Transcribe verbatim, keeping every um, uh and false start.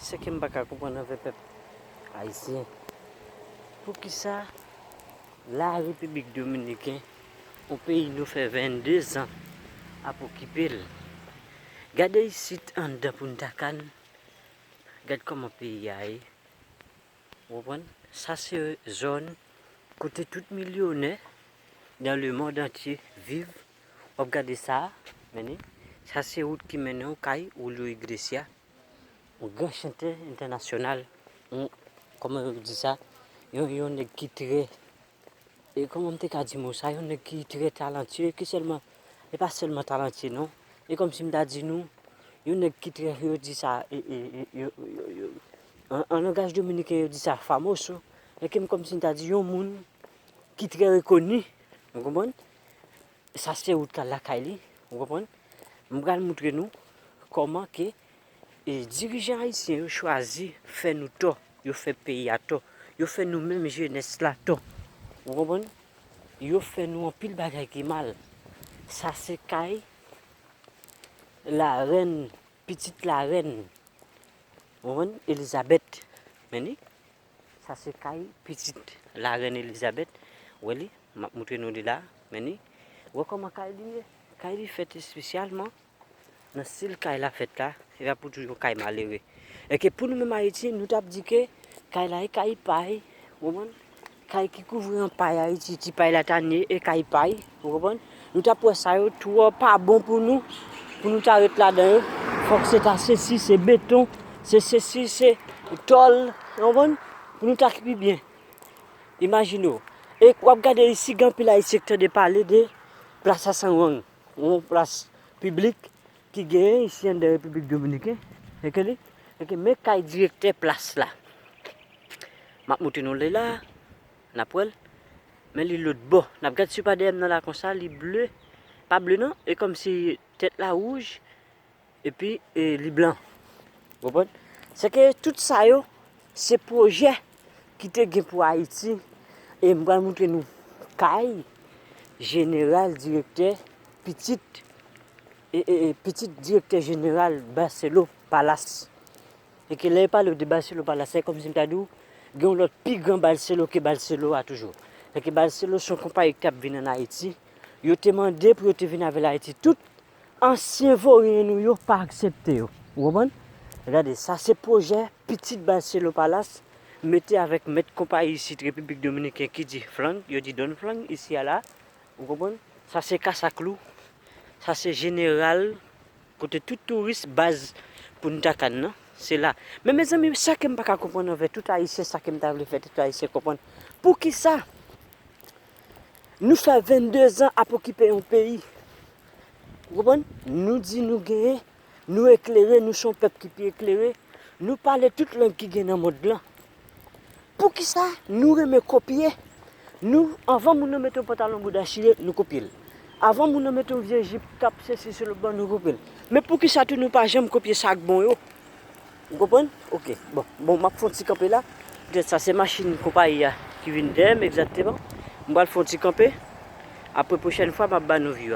Sa ke m pa ka konprann anvè pèp ayisyen. Poukisa la Repiblik Dominiken, yon peyi nou fè vennde zan ap okipe l. Gade isit anndan Punta Can, gad kòman peyi a ye. Ou konprann? Sa se zòn kote tout milyonè dans le monde entier viv. W ap gade sa, men ni, sa se wout ki mennen w kay Julio Iglesias, yon gran chantè entènasyonal, yon, kòman yo di sa, yon, yon nèg ki trè, e kòman m te ka di mo sa, yon nèg ki trè talantye, ki sèlman, e pa sèlman talantye non, e kòmsi m ta di nou, yon nèg ki trè, yo di sa, e, e, e, yo, yo, yo, an, an langaj dominiken, yo di sa famoso, e ke m kòmsi m ta di yon moun ki trè rekoni, ou konprann? Sa se wout k al lakay li, ou konprann? M pral moutre nou kòman ke, e, dirijan ayisyen yo chwazi fè nou tò, yo fè peyi a tò, yo fè nou menm jenès la tò. Ou konprann? Yo fè nou anpil bagay ki mal. Sa se kay larèn, pitit larèn, ou konprann? Elizabèt. Men ni, sa se kay pitit larèn Elizabèt. Wè li, m ap moutre nou li la. Men ni, wè kòman kay li ye. Kay li fèt espesyalman nan stil kay la fèt la. Se pa pou tou yon kay malere. E ke pou nou menm Ayiti, nou t ap di ke kay la e kay pay, ou konprann? Kay ki kouvri an pay Ayiti, ti pay la ta nye, e kay pay, ou konprann? Nou t ap wè sa yo twò pa bon pou nou, pou nou ta ret ladan yo. Fòk se ta sesi, se beton, se sesi, se tòl, ou konprann? Pou nou ta ki pi byen. Imajine w. E w ap gade isi, gen anpil Ayisyen ki tande pale de Plas a San Juan, yon plas piblik ki genyen isi anndan Repiblik Dominiken. Eke li, eke men kay direktè plas la. M ap moutre nou li la, n ap wè l. Men li lòt bò. N ap gade si pa dèyè m nan la konsa, li ble. Pa ble non, e kòmsi tèt la wouj. Epi, e, li blan. Ou konprann? Se ke tout sa yo, se pwojè ki te gen pou Ayiti. E m pral moutre nou kay jeneral direktè, pitit, e, e, e, pitit direktè jeneral Barcelo Palace. E ke lè yo pale w de Barcelo Palace, se kòmsi m ta di w, gen yon lòt pi gran Barcelo ke Barcelo a toujou. E ke Barcelo se yon konpayi ki t ap vin ann Ayiti. Yo te mande pou yo te vin avè l Ayiti. Tout ansyen voryen nou yo pa aksepte yo. Ou konprann? Gade, sa se pwojè pitit Barcelo Palace mete avèk mèt konpayi isit Repiblik Dominiken ki di Flang, yo di Don Flang isi a la. Ou konprann? Sa se Kasaklou. Sa se jeneral kote tout touris baz Punta Can nan. Se la. Men mezanmi, sa ke m pa ka konprann anvè tout Ayisyen, sa ke m ta vle fè tout Ayisyen konprann. Poukisa nou fè vennde zan ap okipe yon peyi? Ou konprann? Nou di nou genyen, nou eklere, nou se yon pèp ki pi eklere, nou pale tout lang ki gen nan mond lan. Poukisa nou renmen kopye? Nou, anvan moun nan mete yon pantalon bouda chire, nou kopye l. Anvan moun nan mete yon vye jip k ap sesi sou lòt bò, nou kopye l. Men poukisa tou nou pa janm kopye sa k bon yo? Ou konprann? Oke. Bon, bon, m ap fè yon ti kanpe la. Poutèt sa, se machin konpayi a ki vin dèyè m, egzakteman. M pral fè yon ti kanpe. Apre, pwochèn fwa, m ap ba nou view a.